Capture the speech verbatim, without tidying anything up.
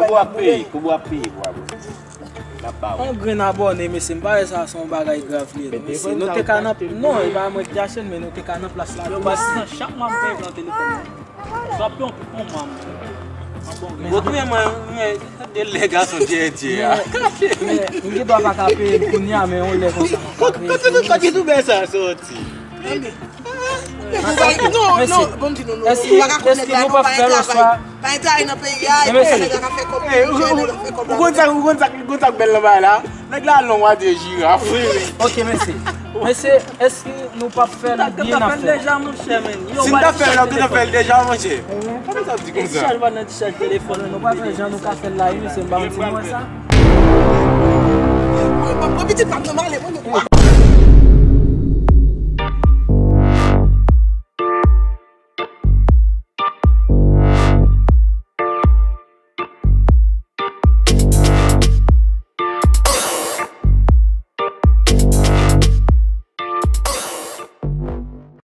Kobo ap peye, Kobo ap peye pou abòne. N ap ba ou. Yon grenn abòne, mesye, m pa wè sa se yon bagay grav li ye, non. Mesye, nou te ka nan, non, e pa mwen ki te achte l, men nou te ka nan plas la. Yo, baz, nan chak mwa m peye pou nan telefòn nan. Sa p yon, yon manm. Bon, touye mwen, mwen, de lè gason djèdjè a. Men, men, m gen dwa pa ka peye l kounye a, men yon lè konsa, m ap ka peye l. Kote, kote, kote tou bèl sa soti? Non, non, bon, di nou, non, nou pa ka konnen, nou pa travay. Pa gen travay nan peyi a, epi sa nèg la ka fè kòb, nèg la ka fè kòb. Ou konn sa, ou konn sa, ou konn sa k bèl nan bagay la? Nèg la long a de jiraf. Wi, wi. Ok, mesye. Mesye, èske nou p ap fè l oubyen n ap fè l? Deja, monchè, men. Si n ta fè l, nou te fè l deja, monchè. Kòman sa ap di konsa? Ti chaj pa nan ti chaj telefòn, nou pa fè jan nou ka fè l la, wi, mesye, m pa konn si nou wè sa. Mwen, mwen, mwen, pitit pa m nan m ale, mwen, mwen.